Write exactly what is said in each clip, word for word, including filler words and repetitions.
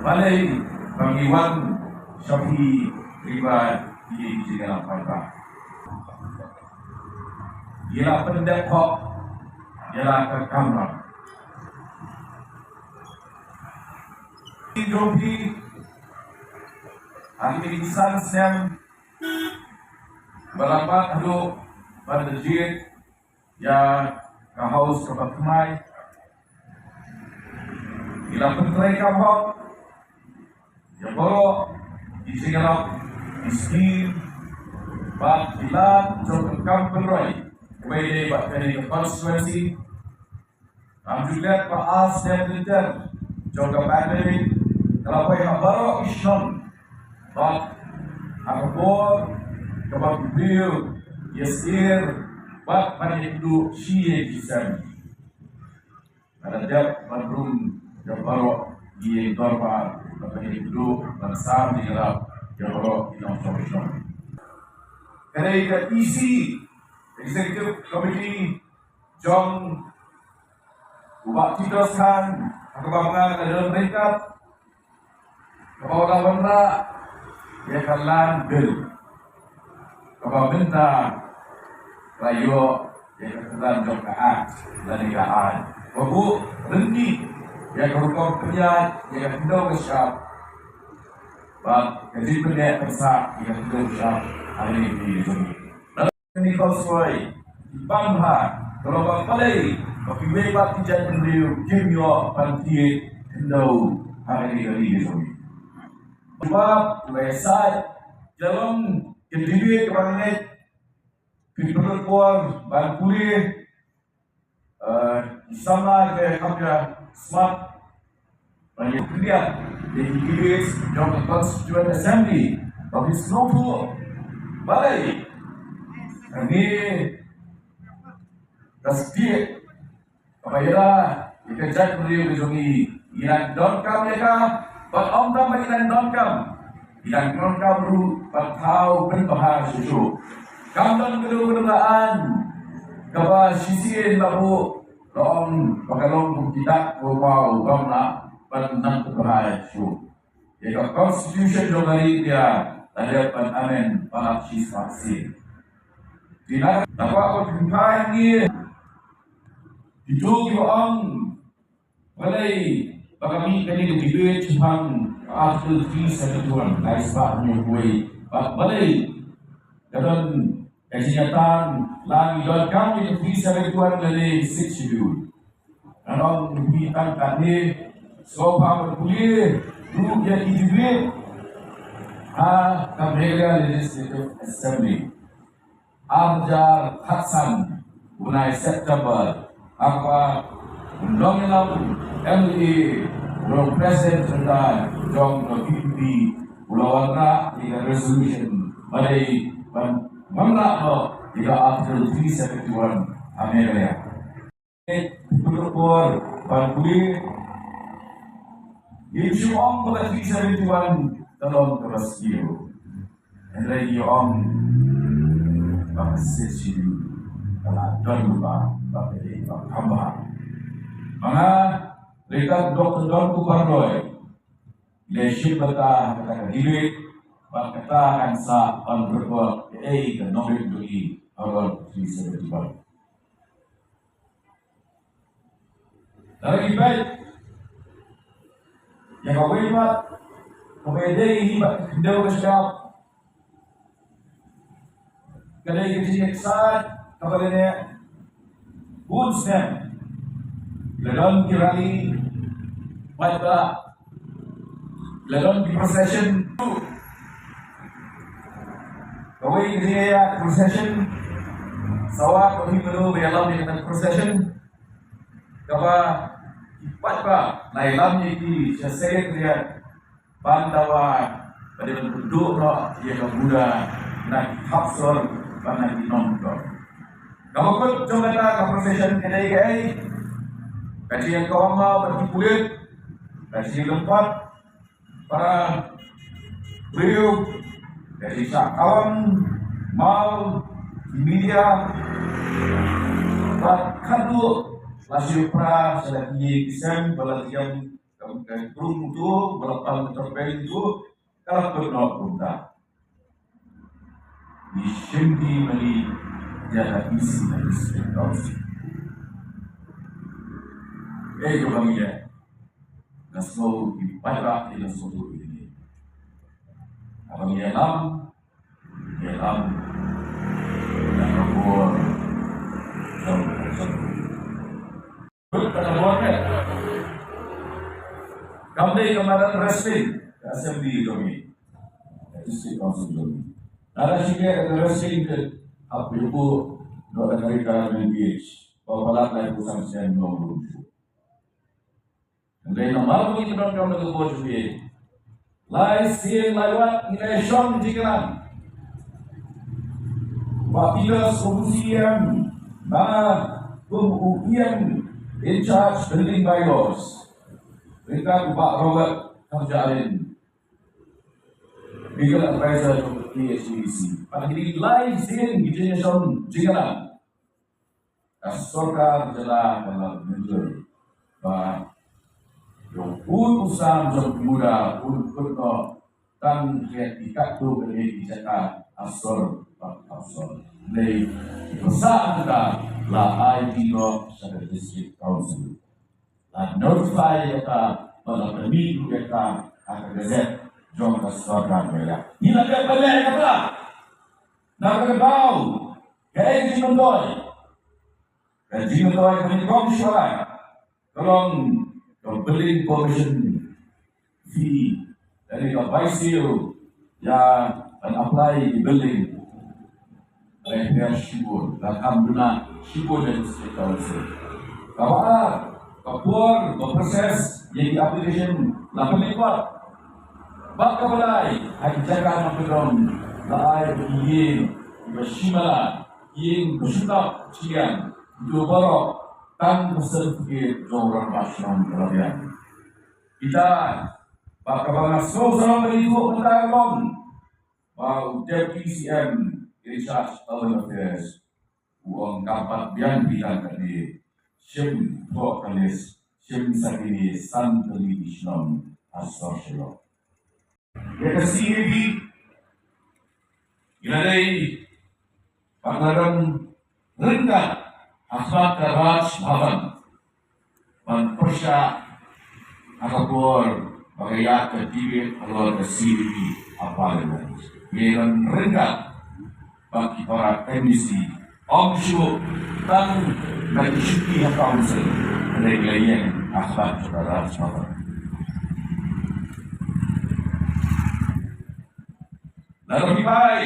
Balei ba ngi wan sha phi, ri ba ïa ki jingïalap paidbah. Ïa la pyndep hok, ïa la ka kamram. Ki jong phi, ha kine ki san snem ba la pat haduh ban da jied ïa ka House kaba thymmai. Ngi la pyntrei kam hok ïa baroh ki jingïalap, ki skim bad ki lad jong ka kam pynroi kaba ïadei bad kane ka constituency. Ngam ju leh ba ar snem lynter jong ka pandemic ka la poi ha baroh ki shnong bad ha ka por kaba ki briew ïa sir bad ban ïakynduh shi ïa ki sem. Nga la dep ban rung ïa baroh ki dorbar bad ban ïakynduh ban sam ïa baroh ki nongshong shnong. Ka dei ka E C, Executive Committee jong u Bah Titos Khan, ha kaba nga ka don ryngkat, kaba u la wanrah ïa ka Land Bill kaba mynta la ïoh ïa ka kyrdan jong ka Act lane ka aiñ, ba buh ryntih ïa ka rukom pynïaid ïa ka khyndew ka shyiap bad ka jingpyneh pynsah ïa ka khyndew ka shyiap ha kane ka ri jong ngi. Kane ka shuwa ban bha ka long ba balei ba kiwei pat ki jaitbynriew kim ïoh ban thied khyndew ha kane ka ri ka jong ngi. Ba ba sa ka long ka debate kaba ngeit, phi pynlong por ban pule, eh, samla ka kham ka smat, ban ïa pyndiat ïa ki debates jong ka Constituent Assembly ba phi sngewthuh balei kane ka state kaba ïada ïa ka jaitbynriew ka jong ngi, ngi dang donkam ïa ka, bad ym tang ba ngi dang donkam, ngi dang donkam ruh ban thaw pynbha shuh shuh. Kam don kano kano ka aiñ kaba shisien la buh la ong ba ka long kum ki dak ba u paw bym lah ban nang pynbha shuh. Ïa ka Constitution jong ka ri India la dep ban amend palat shispah sien. Te nga kwah ban pynphai ïa ngi, kito kiba ong balei ba ka mih kane ka debate shaphang Article three seventy-one, lai spah hynñiew wei, bad balei ka don ka jingïatai, la ngi donkam ïa ka three seventy-one lane Sixth Schedule. Ngan ong ïa phi tang katne, sngewbha ban pule ruh ïa ki debate ha ka Meghalaya Legislative Assembly. Ar hajar khatsan u bnai September, ha kaba u nongïalam M L A, u long president mynta jong ka V P P, u la wanrah ïa ka resolution ba dei ban wanrah noh ïa ka Article three seventy-one ha Meghalaya. Pynrung por ban pule. Ngim shym ong ba ka three seventy-one ka long kaba sniew. Hynrei ngi ong ba ka Sixth Schedule ka la don lypa, ba ka dei kaba kham bha. Ma nga, ryngkat Doctor Donkupar Roy, ngi la shim bynta ha kata ka debate, bad kata kan sah ban record kaei ka nongrim jong ngi halor three seventy-one. Lada ngi peit ïa kawei pat kaba ïadei hi bad ka khyndew ka shyiap, ka dei ka jingïaksaid kaba la neh bun snem. La don ki rally, bad la don ki procession. Kawei ka jingïaid procession, sa wad ba phi mano ba ïalam ïa kata ka procession, kaba ki paidbah la ïalam ïa ki sha Secretariat ban dawa ba dei ban pynduh noh ïa ka border na ki khap sor bad na ki nongkyndong. Kaba kut jong kata ka procession ka dei kaei? Ka jingïakawang bad ki pulit, ka jinglympat para briew, ka jingshah kawang maw ki media, bad khadduh la shu pra sha la ki ïing ki sem ba la ïeng Ka krum tu, ba la pan ka tyrpeng tu, ka la kut noh kumta. Ngi shim ki mani ïa ka E C na District Council. Eh, ka bang ïa. Nga sngew ki paidbah ki la sngewthuh ïa kine. Ka bang ïa lam, ïa lam. Ïa ka bor. Jong ka jong. Bad ka bor ne. Kam dei ka madan wrestling ka assembly jong ngi. Ka District Council jong ngi. Lada shu kane ka wrestling te hap ïa u noh da ka ri ka M P H. Ba palat lai phew san sien nong rum shu. Hynrei namar ba ngi donkam da ka bor jong ngi. Lai sien lai wat ngi la shong jingïalang. Bah Peters kum u C E M, bad kum u E M in charge building bylaws. Ryngkat u Bah Robert Thangjahrin, legal advisor to K H A D C. Bad ngi lai sien ngi la shong jingïalang. Ka sorkar jylla ka la mynjur ba ïoh u sam jong u muda un kut noh tang ïa ki katto katne ki jaka asor bad asor. Hynrei ki pisa kata la ai noh sha ka District Council. La notify ïa kata bad la pynmih ïa kata ha ka gazette jong ka sorkar jylla. Ngi la dep ban leh ïa kata. Na kata ka daw, kaei ka jingmyntoi? Ka jingmyntoi ka nyngkong shuwa ka long ka building permission fee. Lane ka bai siew ïa ban apply ïa ki building. Lane ka shibun, la kham duna shibun ïa ki District Council. Kaba ar, ka por ba process ïa ki application la pynlong. Bad kaba lai, ha ki jaka na pynrong la ai ïing ba shim la, ïing ba shu tap shisien, ïa baroh tang ka certificate jong u rangbah shnong ka la biang. Kita, bad kaba nga sngew sarong kane ka bynta ka long ba u Deputy C M in charge Urban Affairs u ong kam pat biang phi tang katne, shim thoh ka list, shim sa kine san tylli ki shnong ha sor Shillong. Ïa ka C A B ngi la dei ban ïadon ryngkat ha khmat ka Raj Bhavan ban pyrshah ha ka por ba ka ïaid ka debate halor ka C A B ha Parliament. Ngi ïadon ryngkat bad ki para M D C, ym shuh tang na ki shuki ha council, hynrei ngi la ïeng ha khmat jong ka Raj Bhavan. Lada phi bai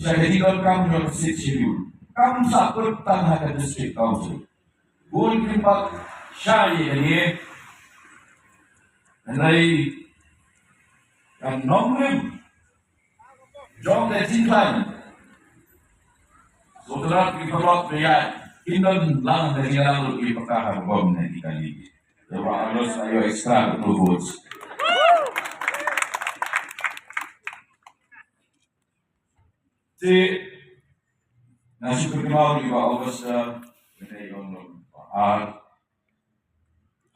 sha ka jingdonkam jong ka Sixth Schedule, kam sa kut tang ha ka District Council. Bun ki pat shai ïa kane, hynrei ka nongrim jong ka jingkhlaiñ, u tnat ki paralok ki ïaid, kin don lang ka jingïalang lut ki pyrta ha ka bom ne ki kali. Te ba August ayo extra two votes. Te nga shu kynmaw ïa ba August, eh, kane ïong long ba ar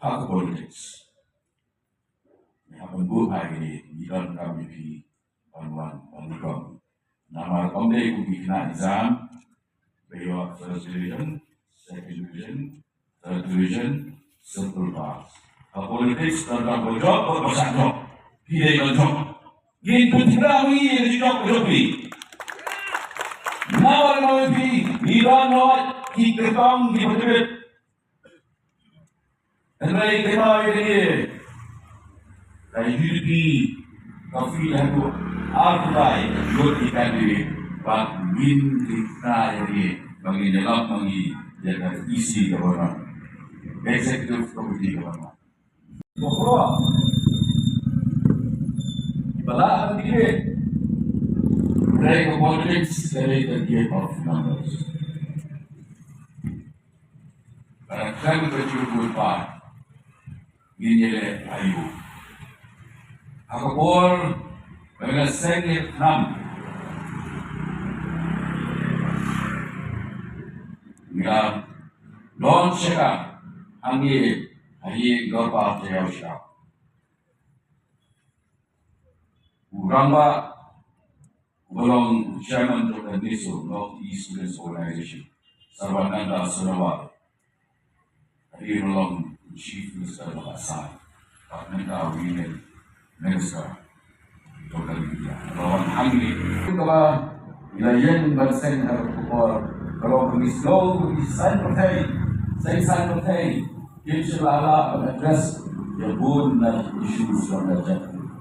ha ka politics. Ngi hap ban buh ha kine, ngi donkam ïa phi ban wan ban nyngkong. Namar ym dei kum ki khynnah exam ba ïoh first division, second division, third division, simple pass. Ha politics donkam ba jop bad ba sah jop. Phi dei ban jop. Ngin pynthymmai ïa ka jingjop ka jong phi. Namar ba phi, phi don noh ki kyrtong kiba tbit. Hynrei kynmaw ïa kane, ka U D P ka field haduh arphew lai ngut ki candidate, bad ngin kynmaw ïa kane ba ngin ïalap ma ngi ïa ka E C kaba nang, Executive Committee kaba nang. Ba pyrshah ba lah ban debate. Hynrei ka politics ka dei ka game of numbers. Lada khlem ka jingkyrpad, ngin ïaleh aïu? Ha ka por ba ngi la seng ïa ka khnam, ngi la don shaka hangne Ha ïing dorbar jong u Sha. U rangbah uba long chairman jong ka NESO, North East Students Organization, Sarbananda Sonowal. Hadien u long Chief Minister jong ka Assam bad mynta u Union Minister jong ka India. Ka long hangne kaba ngi la ïeng ban seng ha ka por, ka long ka ngi sngew ba ngi saiñ pyrthei, saiñ saiñ pyrthei. Kim shym la lah ban address ïa bun na ki issues jong ka jaitbynriew.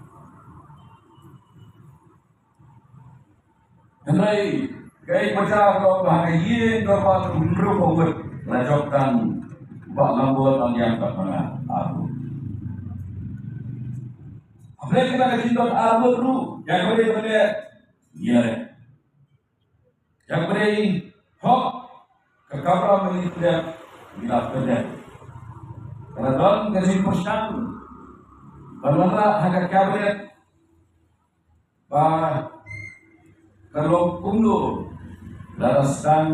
Hynrei kaei kaba jia ka long ba ha ka ïing dorbar jong u hynriew ba wit la jop tang u Bah Lambot Angiang bad ma nga ar ngut. Hynrei kita ka jingdon ar ngut ruh, ïa kaba dei ba dei, ïa, ïa kaba dei hok ka kamram ba ngi pynïap, ngi la pynïap. Ka la don ka jingpyrshang ban wanrah ha ka cabinet ba ka long kumno lada sdang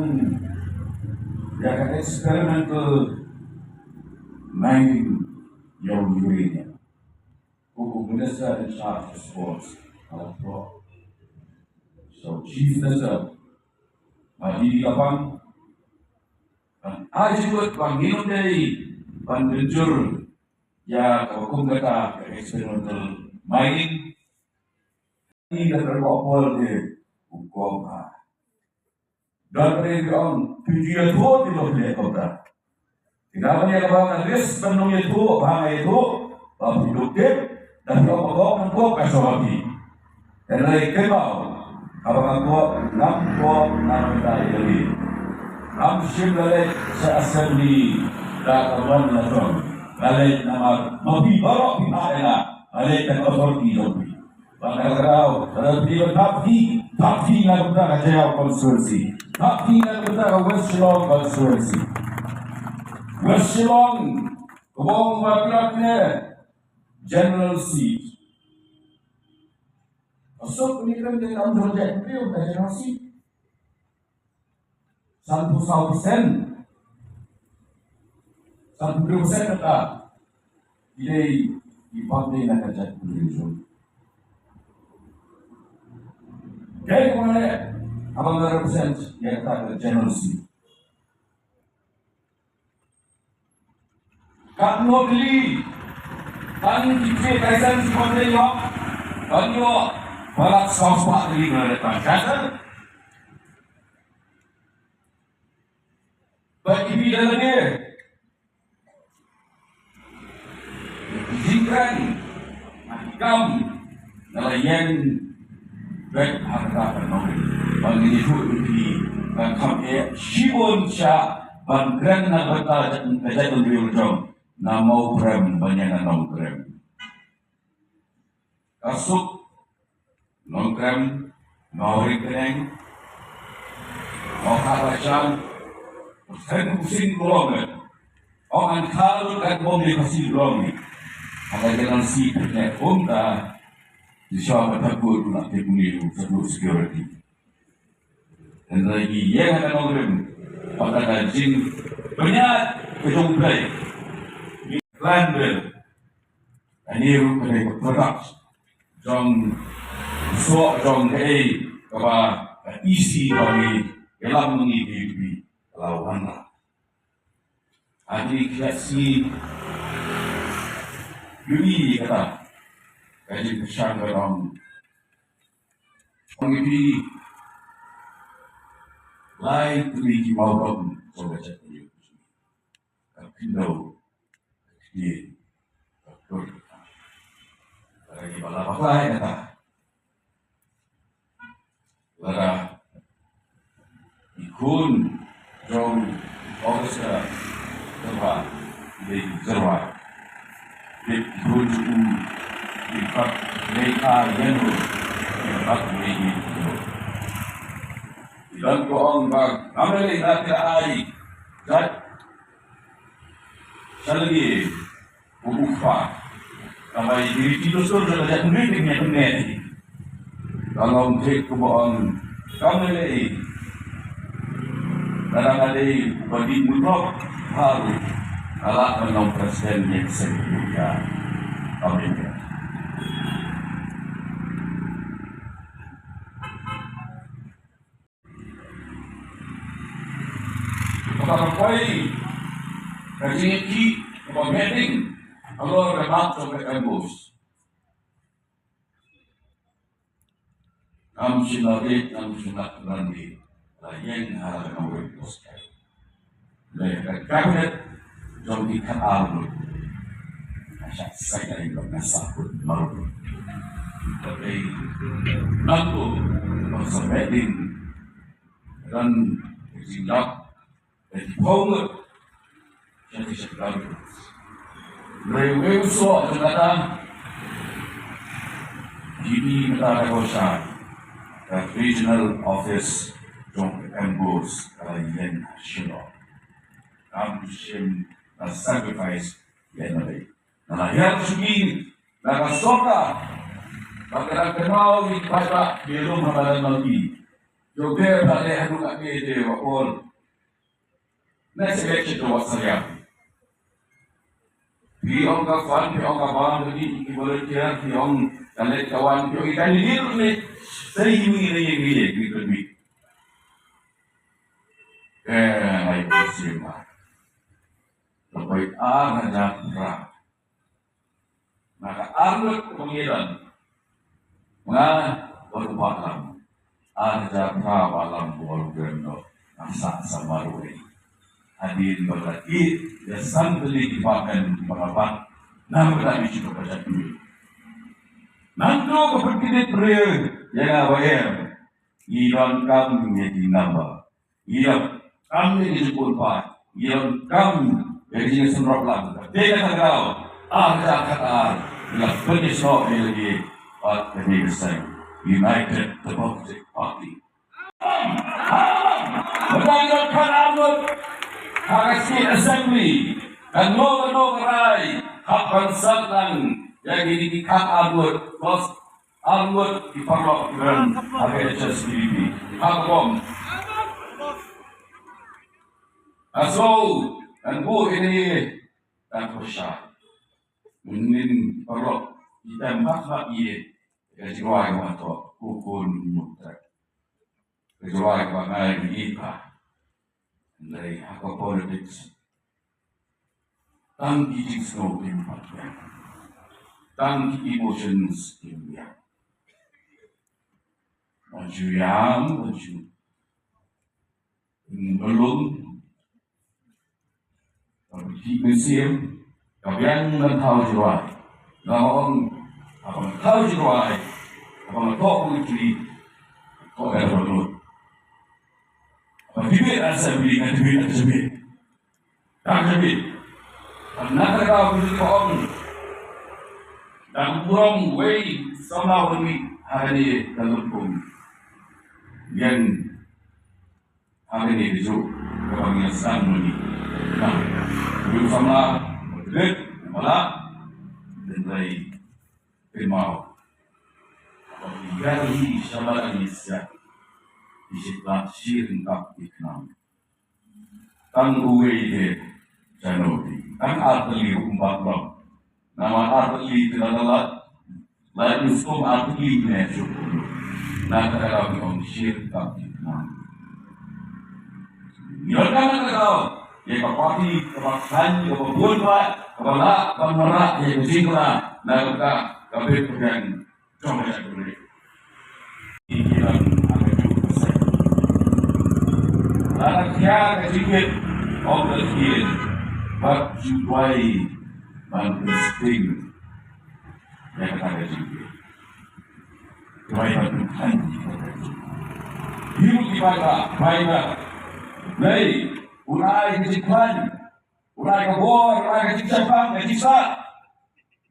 ïa ka experimental mining ïa u uranium. Kum u Minister in charge of Sports, ka la ïathuh sha u Chief Minister ba dei ka bang ban ai jingmut ba ngin ym dei ban pynjur ïa kaba kum kata ka experimental mining. Ngi da ka ruh bor de u kong ha. Don re ong phi ju ïathuh, phi long phi leh kumta. Phi dang ïa kaba nga risk ban long ïathuh, ba nga ïathuh ba phi duk tip, da phi ong ba kong, kong ka shong ha phi. Hynrei kynmaw, haba nga kwah, ngam kwah na ka bynta ïa lade. Ngam shym la leit sha assembly da ka mon la jong. Nga leit namar ma phi baroh phi phah ïa nga. Nga leit da ka authority jong phi. Ba nga kynmaw, lada phi ba thap phi, thap phi na ka bynta ka Jaïaw constituency. Thap phi na ka bynta ka West Shillong constituency. West Shillong, kaba ong ba phi la kane general seat. Ka suk ni kan ka kam jong jaitbynriew ka general seat. Sanphew saw percent. Sanphew hynriew percent kata ki dei ki bym dei na ka jaitbynriew jong. Dei kumne haba nga represent ïa kata ka general seat. Katno tylli? Tang ki trei taisan shi khon trei ïoh. Ban ïoh ba lak saw spah tylli nga la dep ban kata. Bad ki phi da lade. Jingkren, ha ki kam, nga la ïeng beit ha kata ka nongrim. Ban ïathuh ïa phi, ka kham eh shibun sha ban kren na ka bynta ka jaitbynriew jong. Na Mawprem ban ïa na Nongkrem. Ka suk Nongkrem, Mawryngkneng, Mawkhatlasham, Thenphewsing Kolong. Ong an kha lut kat bom ni Khasi Kolong ni. Haba jalan si pekne kumta, di sha ka takut nak te kuni tu satu security. Hynrei ngi ïeng ha ka nongrim bad ka jingpynïaid ka jong U Blei. Ngi khlaiñ beit. Ani ruh ka dei ka product jong soh jong kaei kaba ka E C ba ngi ïalam ma ngi ka U D P ka la wanrah. Ani ka sngi ïohi kata ka jingkyrshan ka dong. Ong ïa phi, lai tylli ki mawdong jong ka jaitbynriew. Ka khyndew, ka ktien, ka kur. Ka dei ba la bakla ïa kata. Lada ki khun jong August Sharma, dei ki Sharma. Dei ki khun jong u, ki pat lei ka ïano, ki pat lei ïano. Ki don ko ong ba ngam lei na ka ai jait shalyngi. U Kpa. Tangba ïa ki riti dustur jong ka jaitbynriew te ngi ïa pyneh. Ka long thik kumba ong kam lei lei. Lada nga dei uba dih mutlop haduh. Ala ka nong president ni sen ya. Amin. Ka poi ka jingki ka meeting. Alo ka mak to ka ambus. Kam shin la rit, kam shin la ran rit. La ïeng ha la ka nong rit bos kai. Le ka kabinet jong ki khat ar lut. Ka shah sai ka ïeng ka sa kut maru. Ka dei nang tu ba sa bedin ran ka jinglap. Eti pong. Sha ki shakdar. Rei wei u soh jong kata. Jini kata ka kosa. Ka regional office jong ka ambus ka la ïeng ha Shillong. Kam shim ka sacrifice ïa na rei. Na la hiar shuki na ka sorkar. Ba ka dang kynmaw ïa ki paidbah ki lum ha Balang Mawki. Jong ka ba leh haduh ka ke je wa ol. Next election to wat sa ïa. Phi ong ka fund, phi ong ka bam, phi ong ki volunteer, phi ong ka leit ka wan, phi ong i candidate ne. Sa ïa ngi ne ïa ngi ïa ngi pynmih. Eh, ai phi siem ba. Ka poi ar hajar phra. Na ka ar ngut ka pyngiran. Nga, ba u Bah Lam. Ar hajar phra Bah Lam ba u Bah Lam. Nga sa sa marwei. Hadien ba la ki, ïa san tylli ki department ba nga bat. Na ba la ki shu ka pajak duit. Nangto ka pynkyndit briew, ïa nga ba em. Ngi donkam ïa ki number. Ïa, kam ne ki jingpun pa. Ïa, kam ne ki jingsynrop lang. Dei na ka daw. Ar hajar khatar. Ïa, pynïasoh ïa lade. Bad ka dei ka seng United Democratic Party. Mynta ngi don khatar ngut ha ka State Assembly. Kano kano ka rai hap ban sah lang ïa kine ki khatar ngut. Bos, ar ngut ki paralok ki don ha ka H S P D P. Ha ka bom. Aso, ngan buh ïa ka pyrshah. Mynnin paralok ki tem bak bak ïa ka jingrwai kaba to, u khun u mut trek. Ka jingrwai kaba ngai ïa ka. Hynrei ha ka politics, tang ki jingsngew kim pat biang. Tang ki emotions kim biang. Ban shu ïam, ban shu, ban lum. Ban pynkhih mynsiem. Ka biang ban thaw jingrwai. Nga ong, haba nga thaw jingrwai, haba nga thoh poetry, thoh ka da ban lut. Haba debate assembly, nga debate, nga debate. Tang ka bit. Nangta ka bit ka ong. Dang burom wei samla wan wei ha kane ka lympung. Ïeng ha kane ka juk kaba ngi sdang mynne. Nang wei samla ba dei ba la dei kynmaw. Ba ngi ïa hi sha ba ngi sia. Ngi shu ba shi ryngkat ki khnang. Tang uwei te jano ti. Tang ar tylli ruh um pat long. Namar ar tylli te la la la. La ïa skum ar tylli ne shu. Na ka daw ki ong shir ka ki khnang. Ïa ka na ka daw. Ïa ka party kaba khlaiñ, kaba bun ba, kaba lah ban wanrah ïa ka jingkylla. Na ka ka ka bit ka biang. Jong ka jaitbynriew. Ki dang ha ka juk ka seng. Lada khia ka jingkit ong ka ktien bad ju duwai ban pynskhem ïa kata ka jingkit. Duwai ban pynskhem ïa kata ka jingkit. Hi ruh ki paidbah, paidbah. Blei un ai ka jingkhlaiñ, un ai ka bor, un ai ka jingshemphang, ka jingsah.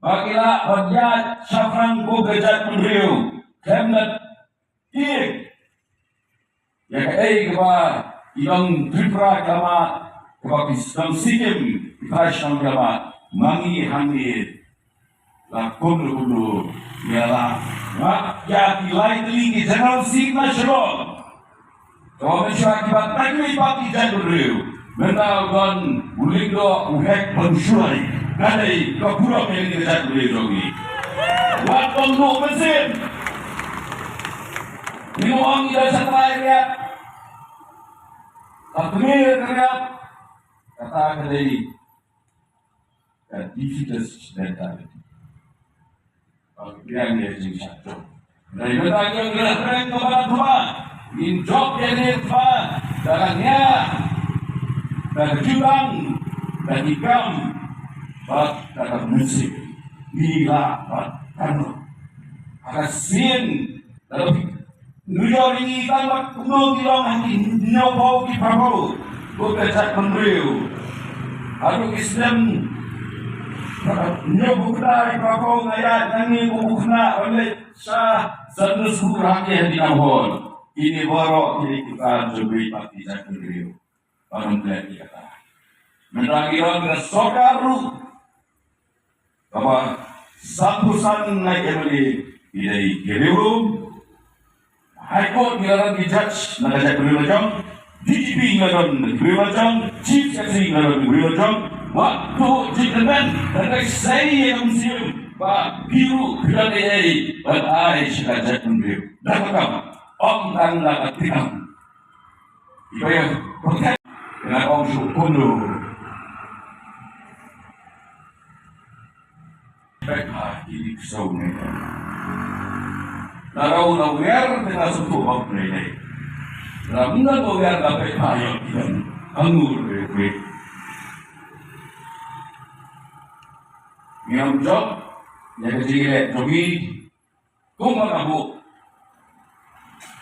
Ba ki lah ban ïaid shaphrang kum ka jaitbynriew khlem da tieng ïa kaei kaba ki nong Tripura ki la mad, kaba ki nong Sikkim ki trai shnong ki la mad. Ma ngi hangne la kumno kumno ngi la mad ïa ki lai tylli ki general seat na Shillong. Kaba mynshuwa kiba tang ki ba ki jaitbynriew. Mynta u don U lyngdoh u heh ban shuwa ïa ka dei ka burom ïa kane ka jaitbynriew jong ngi. Wat ong noh mynsiem. Ngi ong ïa ka trai riat, ka kmie ka riat, kata ka dei ka defeatist mentality. Ba ngi ïa jingshah jong. Dei mynta ngi ïa kren kaba thma. Ngin jop ïa kane thma da ka nia, da ka jutang, da ki kam bad da ka mynsiem. Ngi lah ban kano ha ka sien. Lada phi nujor ïa ngi tang ba kumno ngi long ha ki hynñiewphew ki phraphew, ko ka jaitbynriew. Haduh ki snem hynñiewphew khyndai phraphew nga ïaid na ngi kum u khynnah ban leit sha Sunday school ha ki ha ki nongbah. Kine baroh kine ki kam jong ngi bad ki jaitbynriew. Ba ngam leh ïa kata. Mynta ngi don ka sorkar ruh kaba sanphew san ngut ki M L A ki dei ki riewlum. High Court ngi la don ki judge na ka jaitbynriew la jong. D G P ngi la don ki briew la jong. Chief Secretary ngi la don ki briew la jong. Wat tuh jingkyrmen, hynrei sei ïa ka mynsiem ba phi ruh phi don ei ei ban ai sha ka jaitbynriew. Da ka kam, ym tang da ka tikam. Iba ïa protect. Nga ong shu kumno. Peit ha kine ki ksew ne. Lada u la wer te nga shu tuh bok ne ne. Lada ym da u wer da peit ha ïa ki dang. Angur ne ne. Ngi ong jop ïa ka jingïaleh jong ngi. Kumba ka buh,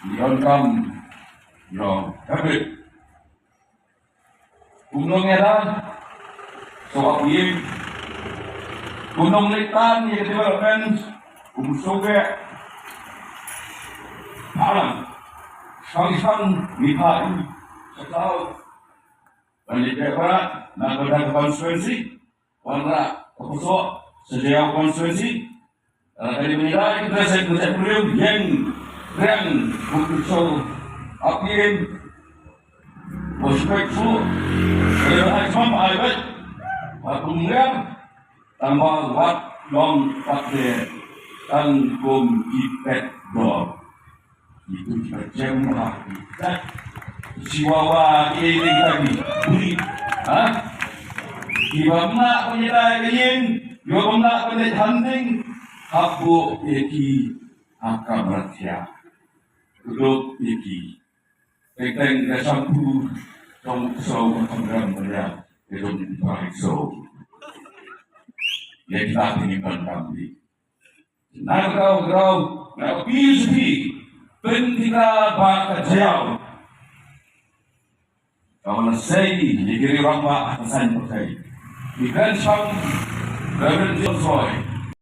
ngi donkam, ngi long habit. Kumno ngi ïada, shu ap ïing. Kumno ngi leit tan ïa ka development, kum shu beh. Phalang, shong shong ngi phah ïing, sha thaw. Ban leit beh bha na ka bynta ka constituency. Wanrah ka pyrshah sha Jaïaw constituency. Ka dei ban ïada ïa ka kynthei ka jaitbynriew, ïeng riang, bad pyrshah ap ïing. Ba shu peit shuh. Ka dei ban ai jingmam ai beit. Bad kum riang, tang ba wat long pat te tang kum ki pet dog. Itu kita jam lah. Kita siwa wa ini kita ni. Beri. Ha? Kiba mna ko nyedai ka ïing, kiba mna ko nyedai hunting, hapoh ïa ki ha ka mratia. Kuduk ïa ki. Teng teng ka shampoo, tong so ka ram ria, ka jong pai so. Ïa kita ni kan kam ni. Na ka graw, graw, na ka P U C P, pynthikna ba ka Jaïaw. Ka wan sei, ïa ki rangbah ha ka saiñ pyrthei. Ki kren shang, Reverend John Soy,